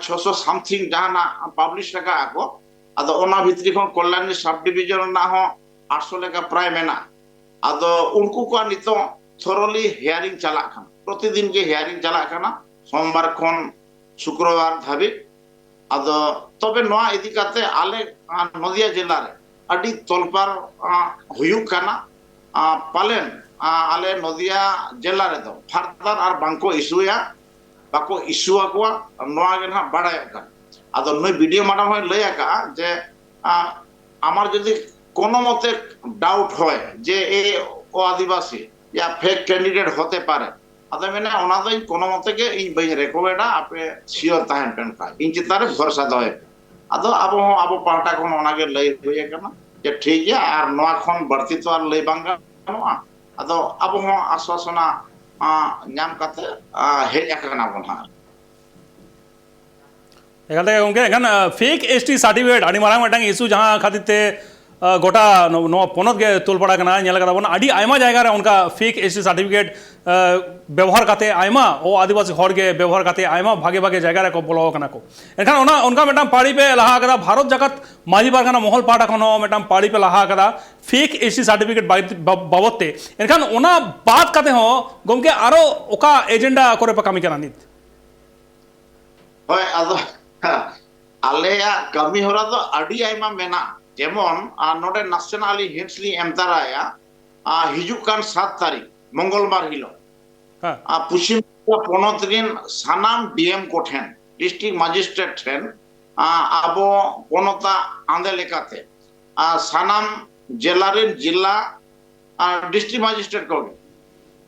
ᱪᱷᱚᱥᱚ ᱥᱟᱢᱛᱷᱤᱝ ᱡᱟᱦᱟᱱᱟᱜ ᱯᱟᱵᱽᱞᱤᱥ ᱟᱠᱟᱫᱼᱟ ᱠᱚ, ᱟᱫᱚ ᱚᱱᱟ ᱵᱷᱤᱛᱨᱤ ᱠᱷᱚᱱ ᱠᱚᱞᱭᱟᱱᱤ ᱥᱟᱵ ᱰᱤᱵᱷᱤᱡᱚᱱ ᱨᱮᱱᱟᱜ ᱦᱚᱸ ᱟᱴᱥᱚ ᱞᱮᱠᱟ ᱯᱨᱟᱭ ᱢᱮᱱᱟᱜᱼᱟ᱾ ᱟᱫᱚ ᱩᱱᱠᱩ ᱠᱚᱣᱟᱜ ᱱᱤᱛᱚᱜ ᱛᱷᱚᱨᱚᱞᱤ ᱦᱤᱭᱟᱨᱤᱝ ᱪᱟᱞᱟᱜ ᱠᱟᱱᱟ, ᱯᱨᱚᱛᱤᱫᱤᱱ ᱜᱮ ᱦᱤᱭᱟᱨᱤᱝ ᱪᱟᱞᱟᱜ ᱠᱟᱱᱟ, ᱥᱳᱢᱵᱟᱨ ᱠᱷᱚᱱ ᱥᱩᱠᱨᱚᱵᱟᱨ ᱫᱷᱟᱹᱵᱤᱡ᱾ ᱟᱫᱚ ᱛᱚᱵᱮ ᱱᱚᱣᱟ ᱤᱫᱤ ᱠᱟᱛᱮ ᱟᱞᱮ, ᱟ, ᱱᱚᱫᱤᱭᱟ ᱡᱮᱞᱟ ᱨᱮ ᱟᱹᱰᱤ ᱛᱚᱞᱯᱟᱨ, ᱟ, ᱦᱩᱭᱩᱜ ᱠᱟᱱᱟ᱾ ᱟᱸ, ᱯᱟᱞᱮᱱ, ᱟᱸ, ᱟᱞᱮ ᱱᱚᱫᱤᱭᱟ ᱡᱮᱞᱟ ᱨᱮᱫᱚ ᱯᱷᱟᱨᱫᱟᱨ ᱟᱨ ᱵᱟᱝᱠᱚ ᱤᱥᱩᱭᱟ, ᱵᱟᱠᱚ ᱤᱥᱩ ᱟᱠᱚᱣᱟ, ᱱᱚᱣᱟ ᱜᱮ ᱱᱟᱦᱟᱜ ᱵᱟᱲᱟᱭᱚᱜ ᱠᱟᱱᱟ᱾ ᱟᱫᱚ ᱱᱩᱭ ᱵᱤ ᱰᱤ ᱳ ᱢᱮᱰᱟᱢ ᱦᱚᱸᱭ ᱞᱟᱹᱭ ᱟᱠᱟᱫᱼᱟ ᱡᱮ, ᱟᱸ, ᱟᱢᱟᱨ ᱡᱩᱫᱤ ᱠᱳᱱᱳ ᱢᱚᱛᱮ ᱰᱟᱣᱩᱴ ᱦᱚᱭ ᱡᱮ ᱮ ᱚ ᱟᱹᱫᱤᱵᱟᱹᱥᱤ ᱭᱟ ᱯᱷᱮᱠ ᱠᱮᱱᱰᱤᱰᱮᱴ ᱦᱚᱛᱮ ᱯᱟᱨᱮ, ᱟᱫᱚ ᱢᱮᱱᱟ ᱚᱱᱟ ᱫᱚ ᱤᱧ ᱠᱳᱱᱳ ᱢᱚᱛᱮ ᱜᱮ ᱤᱧ ᱵᱟᱹᱧ ᱨᱮᱠᱚᱢᱮᱱᱰᱟ, ᱟᱯᱮ ᱥᱤᱭᱳᱨ ᱛᱟᱦᱮᱱ ᱯᱮ ᱱᱚᱝᱠᱟ, ᱤᱧ ᱪᱮᱛᱟᱱ ᱨᱮ ᱵᱷᱚᱨᱥᱟ ᱫᱚᱦᱚᱭ ᱯᱮ᱾ ᱟᱫᱚ ᱟᱵᱚ ᱦᱚᱸ ᱟᱵᱚ ᱯᱟᱦᱴᱟ ᱠᱷᱚᱱ ᱚᱱᱟᱜᱮ ᱞᱟᱹᱭ ᱦᱩᱭ ᱟᱠᱟᱱᱟ ᱡᱮ ᱴᱷᱤᱠ ᱜᱮᱭᱟ, ᱟᱨ ᱱᱚᱣᱟ ᱠᱷᱚᱱ ᱵᱟᱹᱲᱛᱤ ᱛᱚ ᱟᱨ ᱞᱟᱹᱭ ᱵᱟᱝ ᱜᱟᱱᱚᱜᱼᱟ᱾ ᱟᱫᱚ ᱟᱵᱚ ᱦᱚᱸ ᱟᱥᱣᱟᱥᱚᱱᱟ, ᱟᱸ, ᱧᱟᱢ ᱠᱟᱛᱮ, ᱟᱸ, ᱦᱮᱡ ᱟᱠᱟᱱᱟ ᱵᱚᱱ ᱦᱟᱸᱜ᱾ ᱮᱠᱟᱞ ᱛᱮᱜᱮ ᱜᱚᱢᱠᱮ, ᱮᱱᱠᱷᱟᱱ, ᱟᱸ, ᱯᱷᱮᱠ ᱮᱥ ᱴᱤ ᱥᱟᱨᱴᱤᱯᱷᱤᱠᱮᱴ ᱟᱹᱰᱤ ᱢᱟᱨᱟᱝ ᱢᱤᱫᱴᱟᱝ ᱤᱥᱩ, ᱡᱟᱦᱟᱸ ᱠᱷᱟᱹᱛᱤᱨ ᱛᱮ, ᱟᱸ, ᱜᱚᱴᱟ ᱱᱚ-, ᱱᱚᱣᱟ ᱯᱚᱱᱚᱛ ᱜᱮ ᱛᱚᱞ ᱯᱟᱲᱟ ᱠᱟᱱᱟ᱾ ᱧᱮᱞ ᱠᱟᱫᱟ ᱵᱚᱱ ᱟᱹᱰᱤ ᱟᱭᱢᱟ ᱡᱟᱭᱜᱟ ᱨᱮ ᱚᱱᱠᱟ ᱯᱷᱮᱠ ᱮᱥ ᱴᱤ ᱥᱟᱨᱴᱤᱯᱷᱤᱠᱮᱴ, ᱟᱸ, ᱵᱮᱵᱚᱦᱟᱨ ᱠᱟᱛᱮ ᱟᱭᱢᱟ ᱚ ᱟᱹᱫᱤᱵᱟᱹᱥᱤ ᱦᱚᱲ ᱜᱮ ᱵᱮᱵᱚᱦᱟᱨ ᱠᱟᱛᱮ ᱟᱭᱢᱟ ᱵᱷᱟᱜᱮ ᱵᱷᱟᱜᱮ ᱡᱟᱭᱜᱟ ᱨᱮᱠᱚ ᱵᱚᱞᱚ ᱟᱠᱟᱱᱟ ᱠᱚ᱾ ᱮᱱᱠᱷᱟᱱ ᱚᱱᱟ, ᱚᱱᱠᱟ ᱢᱤᱫᱴᱟᱝ ᱯᱟᱹᱲᱤ ᱯᱮ ᱞᱟᱦᱟ ᱟᱠᱟᱫᱟ, ᱵᱷᱟᱨᱚᱛ ᱡᱟᱠᱟᱛ ᱢᱟᱹᱡᱷᱤ ᱯᱟᱨᱜᱟᱱᱟ ᱢᱚᱦᱚᱞ ᱯᱟᱦᱴᱟ ᱠᱷᱚᱱ ᱦᱚᱸ ᱢᱤᱫᱴᱟᱝ ᱯᱟᱹᱲᱤ ᱯᱮ ᱞᱟᱦᱟ ᱟᱠᱟᱫᱟ ᱯᱷᱮᱠ ᱮᱥ ᱴᱤ ᱥᱟᱨᱴᱤᱯᱷᱤᱠᱮᱴ ᱵᱟᱵᱚᱛ ᱛᱮ᱾ ᱮᱱᱠᱷᱟᱱ ᱚᱱᱟ ᱵᱟᱫ ᱠᱟᱛᱮ ᱦᱚᱸ ᱜᱚᱢᱠᱮ ᱟᱨᱚ ᱚᱠᱟ ᱮᱡᱮᱱᱰᱟ ᱠᱚᱨᱮ ᱯᱮ ᱠᱟᱹᱢᱤ ᱠᱟᱱᱟ ᱱᱤᱛ? ᱦᱳᱭ, ᱟᱫᱚ ᱟᱞᱮᱭᱟᱜ ᱠᱟᱹᱢᱤ ᱦᱚᱨᱟ ᱫᱚ ᱟᱹᱰᱤ ᱟᱭᱢᱟ ᱢᱮᱱᱟᱜᱼᱟ᱾ ᱡᱮᱢᱚᱱ, ᱟᱨ ᱱᱚᱰᱮ ᱱᱟᱥᱮᱱᱟᱜ ᱟᱹᱞᱤᱧ ᱦᱤᱱᱴᱥ ᱞᱤᱧ ᱮᱢ ᱛᱟᱨᱟᱭᱟ, ᱟᱨ ᱦᱤᱡᱩᱜ ᱠᱟᱱ ᱥᱟᱛ ᱛᱟᱹᱨᱤᱠᱷ ᱢᱚᱝᱜᱚᱞ ᱵᱟᱨ ᱦᱤᱞᱳᱜ, ᱦᱮᱸ᱾ ᱟᱨ ᱯᱚᱪᱷᱤᱢ ᱵᱟᱝᱞᱟ ᱯᱚᱱᱚᱛ ᱨᱮᱱ ᱥᱟᱱᱟᱢ ᱰᱤ ᱮᱢ ᱠᱚᱴᱷᱮᱱ, ᱰᱤᱥᱴᱨᱤᱠᱴ ᱢᱮᱡᱤᱥᱴᱨᱮᱴ ᱴᱷᱮᱱ, ᱟᱨ ᱟᱵᱚ ᱯᱚᱱᱚᱛᱟᱜ ᱟᱸᱫᱮ ᱞᱮᱠᱟᱛᱮ, ᱟᱨ ᱥᱟᱱᱟᱢ ᱡᱮᱞᱟ ᱨᱮᱱ ᱡᱮᱞᱟ ᱟᱨ ᱰᱤᱥᱴᱨᱤᱠᱴ ᱢᱮᱡᱤᱥᱴᱨᱮᱴ ᱠᱚᱜᱮ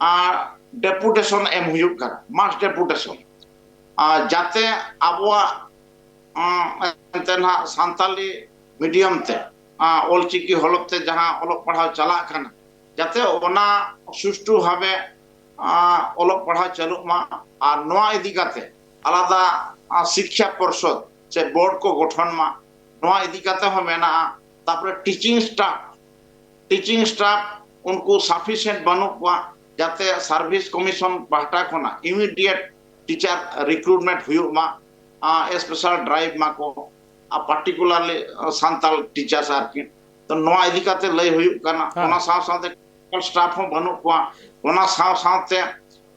ᱟᱨ ᱰᱮᱯᱩᱴᱮᱥᱚᱱ ᱮᱢ ᱦᱩᱭᱩᱜ ᱠᱟᱱᱟ, ᱢᱟᱥ ᱰᱮᱯᱩᱴᱮᱥᱚᱱ᱾ ᱟᱨ ᱡᱟᱛᱮ ᱟᱵᱚᱣᱟᱜ, ᱩᱸ, ᱮᱱᱛᱮ ᱱᱟᱦᱟᱜ ᱥᱟᱱᱛᱟᱞᱤ ᱢᱤᱰᱤᱭᱟᱢ ᱛᱮ, ᱟᱸ, ᱚᱞᱪᱤᱠᱤ ᱦᱚᱞᱚᱯ ᱛᱮ ᱡᱟᱦᱟᱸ ᱚᱞᱚᱜ ᱯᱟᱲᱦᱟᱣ ᱪᱟᱞᱟᱜ ᱠᱟᱱᱟ, ᱡᱟᱛᱮ ᱚᱱᱟ ᱥᱩᱥᱴᱩ ᱵᱷᱟᱵᱮ, ᱟᱸ, ᱚᱞᱚᱜ ᱯᱟᱲᱦᱟᱣ ᱪᱟᱹᱞᱩᱜ ᱢᱟ᱾ ᱟᱨ ᱱᱚᱣᱟ ᱤᱫᱤ ᱠᱟᱛᱮ ᱟᱞᱟᱫᱟ, ᱟᱸ, ᱥᱤᱠᱠᱷᱟ ᱯᱚᱨᱥᱚᱫ ᱥᱮ ᱵᱳᱨᱰ ᱠᱚ ᱜᱚᱴᱷᱚᱱ ᱢᱟ, ᱱᱚᱣᱟ ᱤᱫᱤ ᱠᱟᱛᱮ ᱦᱚᱸ ᱢᱮᱱᱟᱜᱼᱟ᱾ ᱛᱟᱨᱯᱚᱨᱮ ᱴᱤᱪᱤᱝ ᱥᱴᱟᱯ, ᱴᱤᱪᱤᱝ ᱥᱴᱟᱯ ᱩᱱᱠᱩ ᱥᱟᱯᱷᱤᱥᱤᱭᱮᱱᱴ ᱵᱟᱹᱱᱩᱜ ᱠᱚᱣᱟ, ᱡᱟᱛᱮ ᱥᱟᱨᱵᱷᱤᱥ ᱠᱚᱢᱤᱥᱚᱱ ᱯᱟᱦᱴᱟ ᱠᱷᱚᱱᱟᱜ ᱤᱢᱤᱰᱤᱭᱮᱴ ᱴᱤᱪᱟᱨ ᱨᱤᱠᱨᱩᱴᱢᱮᱱᱴ ᱦᱩᱭᱩᱜ ᱢᱟ, ᱟᱨ ᱥᱯᱮᱥᱟᱞ ᱰᱨᱟᱭᱤᱵᱷ ᱢᱟᱠᱚ, ᱟᱨ ᱯᱟᱨᱴᱤᱠᱩᱞᱟᱨᱞᱤ ᱥᱟᱱᱛᱟᱲ ᱴᱤᱪᱟᱨᱥ ᱟᱨᱠᱤ᱾ ᱛᱚ ᱱᱚᱣᱟ ᱤᱫᱤ ᱠᱟᱛᱮ ᱞᱟᱹᱭ ᱦᱩᱭᱩᱜ ᱠᱟᱱᱟ᱾ ᱦᱮᱸ᱾ ᱚᱱᱟ ᱥᱟᱶ ᱥᱟᱶᱛᱮ ᱥᱴᱟᱯ ᱦᱚᱸ ᱵᱟᱹᱱᱩᱜ ᱠᱚᱣᱟ᱾ ᱚᱱᱟ ᱥᱟᱶ ᱥᱟᱶᱛᱮ,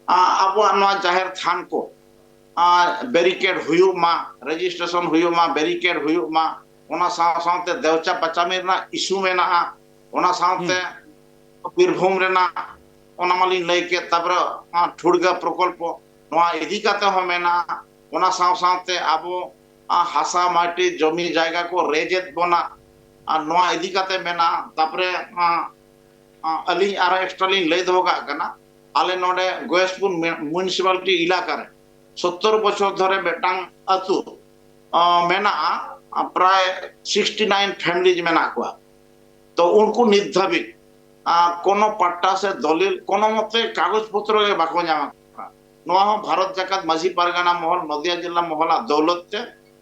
ᱟ, ᱟᱵᱚᱣᱟᱜ ᱱᱚᱣᱟ ᱡᱟᱦᱮᱨ ᱛᱷᱟᱱ ᱠᱚ, ᱟ, ᱵᱮᱨᱤᱠᱮᱰ ᱦᱩᱭᱩᱜ ᱢᱟ, ᱨᱮᱡᱤᱥᱴᱨᱮᱥᱚᱱ ᱦᱩᱭᱩᱜ ᱢᱟ, ᱵᱮᱨᱤᱠᱮᱰ ᱦᱩᱭᱩᱜ ᱢᱟ᱾ ᱚᱱᱟ ᱥᱟᱶ ᱥᱟᱶᱛᱮ ᱫᱮᱣᱪᱟ ᱯᱟᱪᱟᱢᱤ ᱨᱮᱱᱟᱜ ᱤᱥᱩ ᱢᱮᱱᱟᱜᱼᱟ᱾ ᱚᱱᱟ ᱥᱟᱶᱛᱮ, ᱦᱩᱸ᱾ ᱵᱤᱨᱵᱷᱩᱢ ᱨᱮᱱᱟᱜ, ᱚᱱᱟ ᱢᱟᱞᱤᱧ ᱞᱟᱹᱭ ᱠᱮᱫ, ᱛᱟᱯᱚᱨᱮ ᱚᱱᱟ ᱴᱷᱩᱲᱜᱟ ᱯᱨᱚᱠᱚᱞᱯᱚ, ᱱᱚᱣᱟ ᱤᱫᱤ ᱠᱟᱛᱮ ᱦᱚᱸ ᱢᱮᱱᱟᱜᱼᱟ᱾ ᱚᱱᱟ ᱥᱟᱶ ᱥᱟᱶᱛᱮ ᱟᱵᱚ, ᱟ, ᱦᱟᱥᱟ ᱢᱟᱹᱴᱤ ᱡᱚᱢᱤ ᱡᱟᱭᱜᱟ ᱠᱚ ᱨᱮᱡᱮᱫ ᱵᱚᱱᱟ, ᱟᱨ ᱱᱚᱣᱟ ᱤᱫᱤ ᱠᱟᱛᱮ ᱢᱮᱱᱟᱜᱼᱟ᱾ ᱛᱟᱯᱚᱨᱮ, ᱟ, ᱟ, ᱟᱹᱞᱤᱧ ᱟᱨᱚ ᱮᱠᱥᱴᱨᱟ ᱞᱤᱧ ᱞᱟᱹᱭ ᱫᱚᱦᱚ ᱠᱟᱜ ᱠᱟᱱᱟ, ᱟᱞᱮ ᱱᱚᱰᱮ ᱜᱚᱭᱮᱥᱯᱩᱨ ᱢᱤ-, ᱢᱩᱱᱤᱥᱤᱯᱟᱞᱤᱴᱤ ᱮᱞᱟᱠᱟ ᱨᱮ ᱥᱚᱛᱛᱚᱨ ᱵᱚᱪᱷᱚᱨ ᱫᱷᱚᱨᱮ ᱢᱤᱫᱴᱟᱝ ᱟᱹᱛᱩ, ᱟ, ᱢᱮᱱᱟᱜᱼᱟ, ᱟ, ᱯᱨᱟᱭ ᱥᱤᱠᱥᱴᱤ ᱱᱟᱭᱤᱱ ᱯᱷᱮᱢᱤᱞᱤᱡᱽ ᱢᱮᱱᱟᱜ ᱠᱚᱣᱟ᱾ ᱛᱚ ᱩᱱᱠᱩ ᱱᱤᱛ ᱫᱷᱟᱹᱵᱤᱡ, ᱟ, ᱠᱳᱱᱳ ᱯᱟᱴᱴᱟ ᱥᱮ ᱫᱚᱞᱤᱞ, ᱠᱳᱱᱳ ᱢᱚᱛᱮ ᱠᱟᱜᱚᱡᱽ ᱯᱚᱛᱨᱚ ᱜᱮ ᱵᱟᱠᱚ ᱧᱟᱢ ᱟᱠᱟᱫᱟ᱾ ᱱᱚᱣᱟ ᱦᱚᱸ ᱵᱷᱟᱨᱚᱛ ᱡᱟᱠᱟᱛ ᱢᱟᱹᱡᱷᱤ ᱯᱟᱨᱜᱟᱱᱟ ᱢᱚᱦᱚᱞ, ᱱᱚᱫᱤᱭᱟ ᱡᱮᱞᱟ ᱢᱚᱦᱚᱞᱟᱜ ᱫᱚᱣᱞᱚᱛ ᱛᱮ,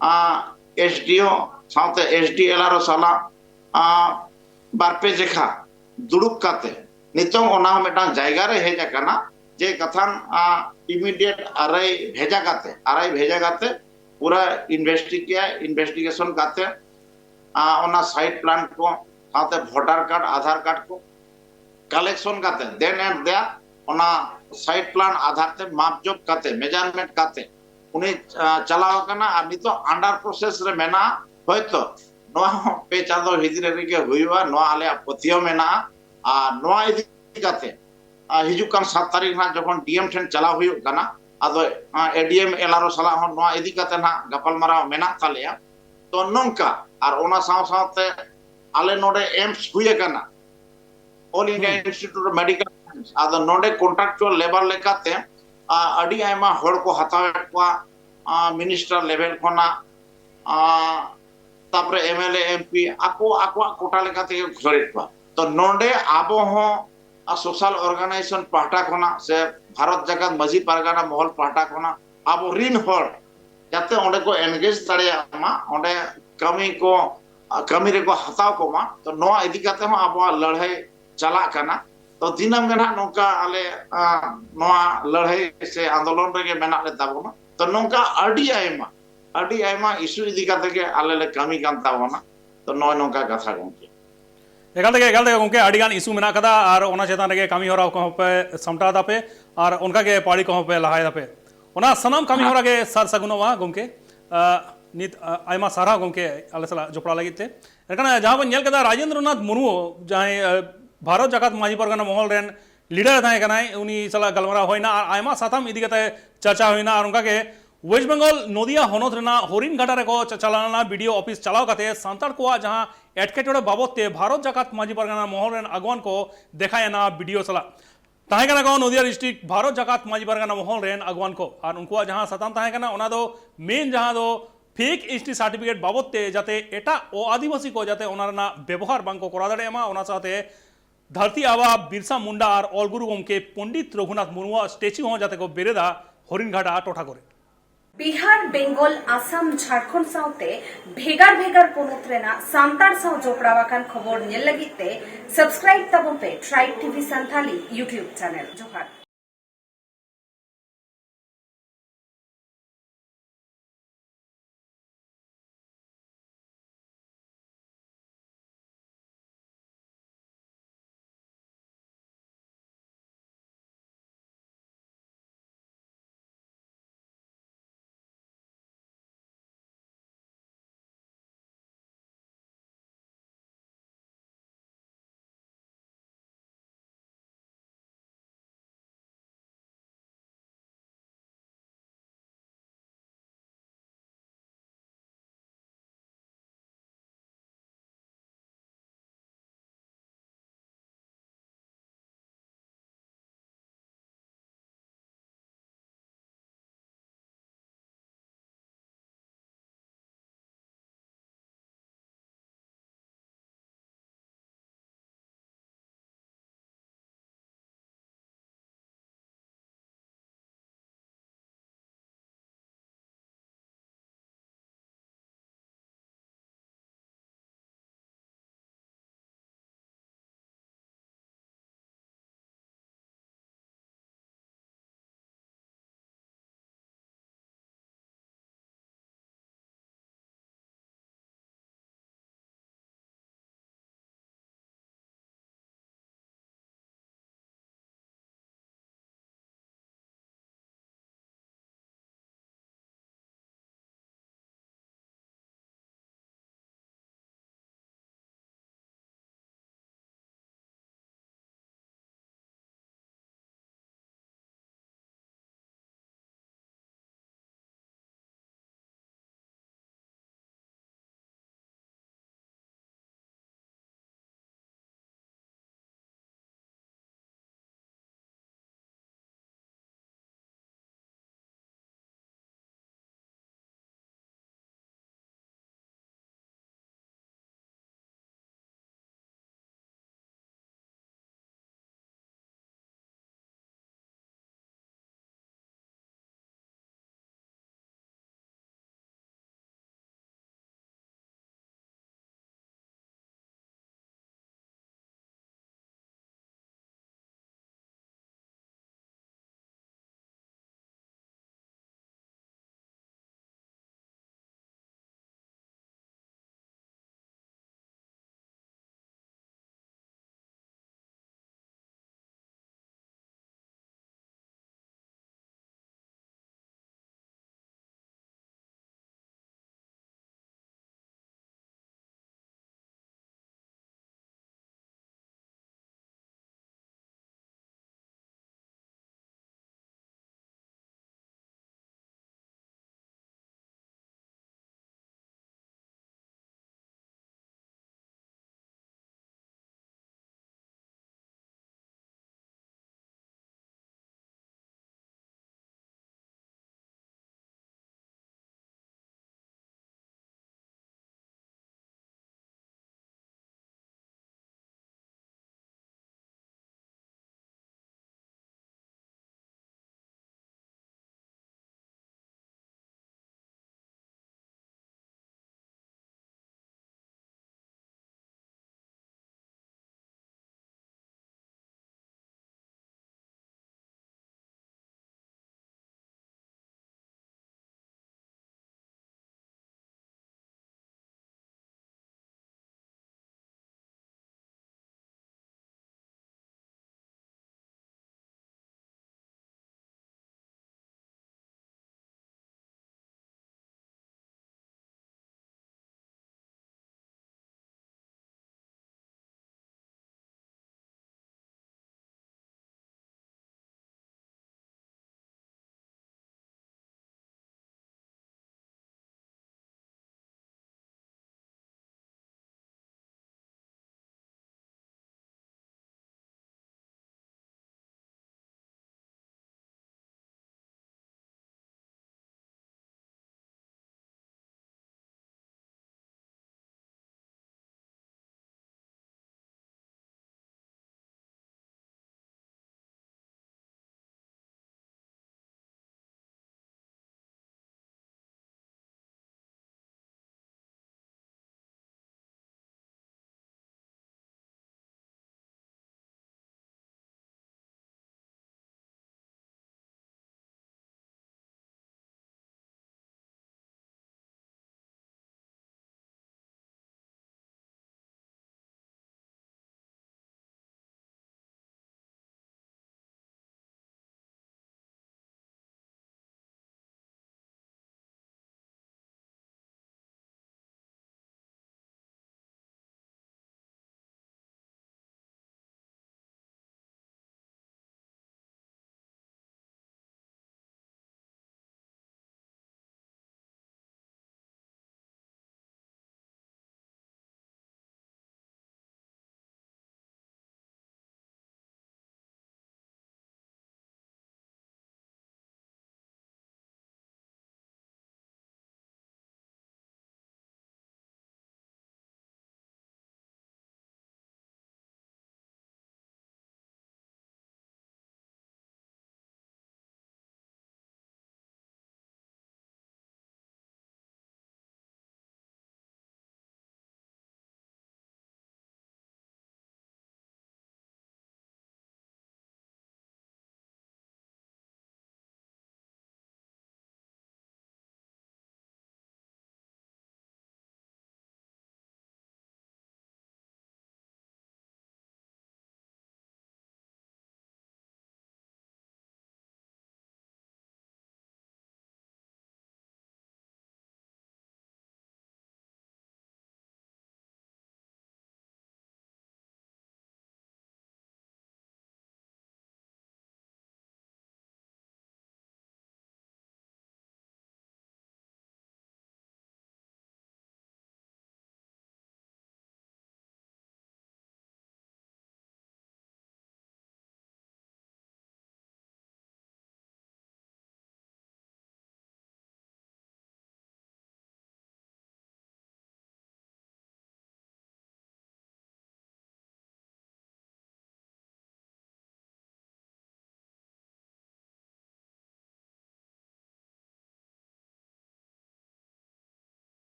ᱟ, ᱮᱥᱰᱤᱳ ᱥᱟᱶᱛᱮ ᱮᱥᱰᱤ ᱮᱞᱟᱨᱳ ᱥᱟᱞᱟᱜ, ᱟ, ᱵᱟᱨᱯᱮ ᱡᱮᱠᱷᱟ ᱫᱩᱲᱩᱵ ᱠᱟᱛᱮ ᱱᱤᱛᱚᱝ ᱚᱱᱟ ᱦᱚᱸ ᱢᱤᱫᱴᱟᱝ ᱡᱟᱭᱜᱟ ᱨᱮ ᱦᱮᱡ ᱟᱠᱟᱱᱟ ᱡᱮ ᱠᱟᱛᱷᱟᱱ, ᱟ, ᱤᱢᱤᱰᱤᱭᱮᱴ ᱟᱨᱟᱭ ᱵᱷᱮᱡᱟ ᱠᱟᱛᱮ, ᱟᱨᱟᱭ ᱵᱷᱮᱡᱟ ᱠᱟᱛᱮ ᱯᱩᱨᱟᱹ ᱤᱱᱵᱷᱮᱥᱴᱤᱜᱮ-, ᱤᱱᱵᱷᱮᱥᱴᱤᱜᱮᱥᱚᱱ ᱠᱟᱛᱮ, ᱟ, ᱚᱱᱟ ᱥᱟᱭᱤᱴ ᱯᱞᱟᱱ ᱠᱚ ᱥᱟᱶᱛᱮ ᱵᱷᱳᱴᱟᱨ ᱠᱟᱨᱰ, ᱟᱫᱷᱟᱨ ᱠᱟᱨᱰ ᱠᱚ ᱠᱟᱞᱮᱠᱥᱚᱱ ᱠᱟᱛᱮ, then and there ᱚᱱᱟ ᱥᱟᱭᱤᱴ ᱯᱞᱟᱱ ᱟᱫᱷᱟᱨ ᱛᱮ ᱢᱟᱯ ᱡᱳᱜ ᱠᱟᱛᱮ, ᱢᱮᱡᱟᱨᱢᱮᱱᱴ ᱠᱟᱛᱮ ᱩᱱᱤ, ᱟ, ᱪᱟᱞᱟᱣ ᱟᱠᱟᱱᱟ ᱟᱨ ᱱᱤᱛᱚᱜ ᱟᱱᱰᱟᱨ ᱯᱨᱚᱥᱮᱥ ᱨᱮ ᱢᱮᱱᱟᱜᱼᱟ᱾ ᱦᱚᱭᱛᱚ ᱱᱚᱣᱟ ᱦᱚᱸ ᱯᱮ ᱪᱟᱸᱫᱚ ᱵᱷᱤᱛᱨᱤ ᱨᱮᱜᱮ ᱦᱩᱭᱩᱜᱼᱟ, ᱱᱚᱣᱟ ᱟᱞᱮᱭᱟᱜ ᱯᱟᱹᱛᱭᱟᱹᱣ ᱢᱮᱱᱟᱜᱼᱟ᱾ ᱟᱨ ᱱᱚᱣᱟ ᱤᱫᱤ ᱠᱟᱛᱮ, ᱟ, ᱦᱤᱡᱩᱜ ᱠᱟᱱ ᱥᱟᱛ ᱛᱟᱹᱨᱤᱠᱷ ᱱᱟᱜ ᱡᱚᱠᱷᱚᱱ ᱰᱤᱮᱢ ᱴᱷᱮᱱ ᱪᱟᱞᱟᱣ ᱦᱩᱭᱩᱜ ᱠᱟᱱᱟ, ᱟᱫᱚ, ᱟ, ᱮᱰᱤᱮᱢ ᱮᱞᱟᱨᱳ ᱥᱟᱞᱟᱜ ᱦᱚᱸ ᱱᱚᱣᱟ ᱤᱫᱤ ᱠᱟᱛᱮ ᱱᱟᱜ ᱜᱟᱯᱟᱞᱢᱟᱨᱟᱣ ᱢᱮᱱᱟᱜ ᱛᱟᱞᱮᱭᱟ᱾ ᱛᱚ ᱱᱚᱝᱠᱟ, ᱟᱨ ᱚᱱᱟ ᱥᱟᱶ ᱥᱟᱶᱛᱮ ᱟᱞᱮ ᱱᱚᱰᱮ ᱮᱢᱥ ᱦᱩᱭ ᱟᱠᱟᱱᱟ, ᱚᱞ ᱤᱱᱰᱤᱭᱟ ᱦᱩᱸ᱾ Institute of medical science. ᱟᱫᱚ ᱱᱚᱰᱮ ᱠᱚᱱᱴᱨᱟᱠᱪᱩᱣᱟᱞ ᱞᱮᱵᱟᱨ ᱞᱮᱠᱟᱛᱮ, ᱟ, ᱟᱹᱰᱤ ᱟᱭᱢᱟ ᱦᱚᱲ ᱠᱚ ᱦᱟᱛᱟᱣᱮᱫ ᱠᱚᱣᱟ, ᱟ, ᱢᱤᱱᱤᱥᱴᱟᱨ ᱞᱮᱵᱮᱞ ᱠᱷᱚᱱᱟᱜ, ᱟ, ᱛᱟᱯᱚᱨᱮ ᱮᱢᱮᱞᱮ, ᱮᱢᱯᱤ, ᱟᱠᱚ ᱟᱠᱚᱣᱟᱜ ᱠᱳᱴᱟ ᱞᱮᱠᱟ ᱛᱮᱜᱮ ᱠᱚ ᱠᱷᱚᱨᱤᱫ ᱠᱚᱣᱟ᱾ ᱛᱚ ᱱᱚᱰᱮ ᱟᱵᱚ ᱦᱚᱸ, ᱟ, ᱥᱳᱥᱟᱞ ᱚᱨᱜᱟᱱᱟᱭᱡᱮᱥᱚᱱ ᱯᱟᱦᱴᱟ ᱠᱷᱚᱱᱟᱜ ᱥᱮ ᱵᱷᱟᱨᱚᱛ ᱡᱟᱠᱟᱛ ᱢᱟᱹᱡᱷᱤ ᱯᱟᱨᱜᱟᱱᱟ ᱢᱚᱦᱚᱞ ᱯᱟᱦᱴᱟ ᱠᱷᱚᱱᱟᱜ ᱟᱵᱚ ᱨᱤᱱ ᱦᱚᱲ ᱡᱟᱛᱮ ᱚᱸᱰᱮ ᱠᱚ ᱮᱱᱜᱮᱡᱽ ᱫᱟᱲᱮᱭᱟᱜ ᱢᱟ, ᱚᱸᱰᱮ ᱠᱟᱹᱢᱤ ᱠᱚ, ᱟ, ᱠᱟᱹᱢᱤ ᱨᱮᱠᱚ ᱦᱟᱛᱟᱣ ᱠᱚᱢᱟ᱾ ᱛᱚ ᱱᱚᱣᱟ ᱤᱫᱤ ᱠᱟᱛᱮ ᱦᱚᱸ ᱟᱵᱚᱣᱟᱜ ᱞᱟᱹᱲᱦᱟᱹᱭ ᱪᱟᱞᱟᱜ ᱠᱟᱱᱟ᱾ ᱛᱚ ᱫᱤᱱᱟᱹᱢ ᱜᱮ ᱱᱟᱦᱟᱜ ᱱᱚᱝᱠᱟ ᱟᱞᱮ, ᱟ, ᱱᱚᱣᱟ ᱞᱟᱹᱲᱦᱟᱹᱭ ᱥᱮ ᱟᱱᱫᱳᱞᱚᱱ ᱨᱮᱜᱮ ᱢᱮᱱᱟᱜ ᱞᱮ ᱛᱟᱵᱚᱱᱟ᱾ ᱛᱚ ᱱᱚᱝᱠᱟ ᱟᱹᱰᱤ ᱟᱭᱢᱟ, ᱟᱹᱰᱤ ᱟᱭᱢᱟ ᱤᱥᱩ ᱤᱫᱤ ᱠᱟᱛᱮ ᱜᱮ ᱟᱞᱮ ᱞᱮ ᱠᱟᱹᱢᱤ ᱠᱟᱱ ᱛᱟᱵᱚᱱᱟ᱾ ᱛᱚ ᱱᱚᱜᱼᱚᱭ ᱱᱚᱝᱠᱟ ᱠᱟᱛᱷᱟ ᱜᱚᱢᱠᱮ᱾ ᱮᱠᱟᱞ ᱛᱮᱜᱮ, ᱮᱠᱟᱞ ᱛᱮᱜᱮ ᱜᱚᱢᱠᱮ, ᱟᱹᱰᱤ ᱜᱟᱱ ᱤᱥᱩ ᱢᱮᱱᱟᱜ ᱠᱟᱫᱟ ᱟᱨ ᱚᱱᱟ ᱪᱮᱛᱟᱱ ᱨᱮᱜᱮ ᱠᱟᱹᱢᱤ ᱦᱚᱨᱟ ᱠᱚᱦᱚᱸ ᱯᱮ ᱥᱟᱢᱴᱟᱣ ᱫᱟᱯᱮ ᱟᱨ ᱚᱱᱠᱟ ᱜᱮ ᱯᱟᱹᱲᱤ ᱠᱚᱦᱚᱸ ᱯᱮ ᱞᱟᱦᱟᱭ ᱫᱟᱯᱮ᱾ ᱚᱱᱟ ᱥᱟᱱᱟᱢ ᱠᱟᱹᱢᱤ ᱦᱮᱸ᱾ ᱦᱚᱨᱟ ᱜᱮ ᱥᱟᱨ ᱥᱟᱹᱜᱩᱱᱚᱜᱼᱟ ᱜᱚᱢᱠᱮ᱾ ᱟ, ᱱᱤᱛ, ᱟ, ᱟᱭᱢᱟ ᱥᱟᱨᱦᱟᱣ ᱜᱚᱢᱠᱮ ᱟᱞᱮ ᱥᱟᱞᱟᱜ ᱡᱚᱯᱲᱟᱣ ᱞᱟᱹᱜᱤᱫ ᱛᱮ᱾ ᱮᱱᱠᱷᱟᱱ ᱡᱟᱦᱟᱸ ᱵᱚᱱ ᱧᱮᱞ ᱠᱮᱫᱟ ᱨᱟᱡᱮᱱᱫᱨᱚᱱᱟᱛᱷ ᱢᱩᱨᱢᱩ ᱡᱟᱦᱟᱸᱭ, ᱟ, ᱵᱷᱟᱨᱚᱛ ᱡᱟᱠᱟᱛ ᱢᱟᱹᱡᱷᱤ ᱯᱟᱨᱜᱟᱱᱟ ᱢᱚᱦᱚᱞ ᱨᱮᱱ ᱞᱤᱰᱟᱨ ᱮ ᱛᱟᱦᱮᱸ ᱠᱟᱱᱟᱭ, ᱩᱱᱤ ᱥᱟᱞᱟᱜ ᱜᱟᱞᱢᱟᱨᱟᱣ ᱦᱩᱭᱱᱟ ᱟᱨ ᱟᱭᱢᱟ ᱥᱟᱛᱟᱢ ᱤᱫᱤ ᱠᱟᱛᱮ ᱪᱟᱨᱪᱟ ᱦᱩᱭᱱᱟ᱾ ᱟᱨ ᱚᱱᱠᱟᱜᱮ ᱳᱭᱮᱥᱴ ᱵᱮᱝᱜᱚᱞ ᱱᱚᱫᱤᱭᱟ ᱦᱚᱱᱚᱛ ᱨᱮᱱᱟᱜ ᱦᱚᱨᱤᱱ ᱜᱷᱟᱴᱟ ᱨᱮᱠᱚ ᱪᱟ- ᱪᱟᱞᱟᱣ ᱞᱮᱱᱟ᱾ ᱵᱤᱰᱤᱳ ᱚᱯᱷᱤᱥ ᱪᱟᱞᱟᱣ ᱠᱟᱛᱮ ᱥᱟᱱᱛᱟᱲ ᱠᱚᱣᱟᱜ ᱡᱟᱦᱟᱸ ᱮᱴᱠᱮᱴᱚᱬᱮ ᱵᱟᱵᱚᱛ ᱛᱮ ᱵᱷᱟᱨᱚᱛ ᱡᱟᱠᱟᱛ ᱢᱟᱹᱡᱷᱤ ᱯᱟᱨᱜᱟᱱᱟ ᱢᱚᱦᱚᱞ ᱨᱮᱱ ᱟᱜᱩᱣᱟᱱ ᱠᱚ ᱫᱮᱠᱷᱟᱭᱮᱱᱟ ᱵᱤᱰᱤᱳ ᱥᱟᱞᱟᱜ᱾ ᱛᱟᱦᱮᱸ ᱠᱟᱱᱟ ᱠᱚ ᱱᱚᱫᱤᱭᱟ ᱰᱤᱥᱴᱨᱤᱠᱴ ᱵᱷᱟᱨᱚᱛ ᱡᱟᱠᱟᱛ ᱢᱟᱹᱡᱷᱤ ᱯᱟᱨᱜᱟᱱᱟ ᱢᱚᱦᱚᱞ ᱨᱮᱱ ᱟᱜᱩᱣᱟᱱ ᱠᱚ᱾ ᱟᱨ ᱩᱱᱠᱩᱣᱟᱜ ᱡᱟᱦᱟᱸ ᱥᱟᱛᱟᱢ ᱛᱟᱦᱮᱸ ᱠᱟᱱᱟ, ᱚᱱᱟ ᱫᱚ ᱢᱮᱱ ᱡᱟᱦᱟᱸ ᱫᱚ ᱯᱷᱮᱠ ᱮᱥᱴᱤ ᱥᱟᱨᱴᱤᱯᱷᱤᱠᱮᱴ ᱵᱟᱵᱚᱛ ᱛᱮ, ᱡᱟᱛᱮ ᱮᱴᱟᱜ ᱚ ᱟᱹᱫᱤᱵᱟᱹᱥᱤ ᱠᱚ ᱡᱟᱛᱮ ᱚᱱᱟ ᱨᱮᱱᱟᱜ ᱵᱮᱵᱚᱦᱟᱨ ᱵᱟᱝ ᱠᱚ ᱠᱚᱨᱟᱣ ᱫᱟᱲᱮᱭᱟᱜ ᱢᱟ, ᱚᱱᱟ ᱥᱟᱶᱛᱮ ᱫᱷᱟᱹᱨᱛᱤ ᱟᱵᱟ ᱵᱤᱨᱥᱟ ᱢᱩᱱᱰᱟ ᱟᱨ ᱚᱞ ᱜᱩᱨᱩ ᱜᱚᱢᱠᱮ ᱯᱚᱱᱰᱤᱛ ᱨᱚᱜᱷᱩᱱᱟᱛᱷ ᱢᱩᱨᱢᱩᱣᱟᱜ ᱥᱴᱮᱪᱩ ᱦᱚᱸ ᱡᱟᱛᱮ ᱠᱚ ᱵᱮᱨᱮᱫᱟ ᱦᱚᱨᱤᱱ ᱜᱷᱟᱴᱟ ᱴᱚᱴᱷᱟ ᱠᱚᱨᱮ᱾ ᱵᱤᱦᱟᱨ, ᱵᱮᱝᱜᱚᱞ, ᱟᱥᱟᱢ, ᱡᱷᱟᱲᱠᱷᱚᱸᱰ ᱥᱟᱶᱛᱮ ᱵᱷᱮᱜᱟᱨ ᱵᱷᱮᱜᱟᱨ ᱯᱚᱱᱚᱛ ᱨᱮᱱᱟᱜ ᱥᱟᱱᱛᱟᱲ ᱥᱟᱶ ᱡᱚᱯᱲᱟᱣ ᱟᱠᱟᱱ ᱠᱷᱚᱵᱚᱨ ᱧᱮᱞ ᱞᱟᱹᱜᱤᱫ ᱛᱮ ᱥᱟᱵᱥᱠᱨᱟᱭᱤᱵ ᱛᱟᱵᱚᱱ ᱯᱮ tribe TV Santhali YouTube channel. ᱡᱚᱦᱟᱨ᱾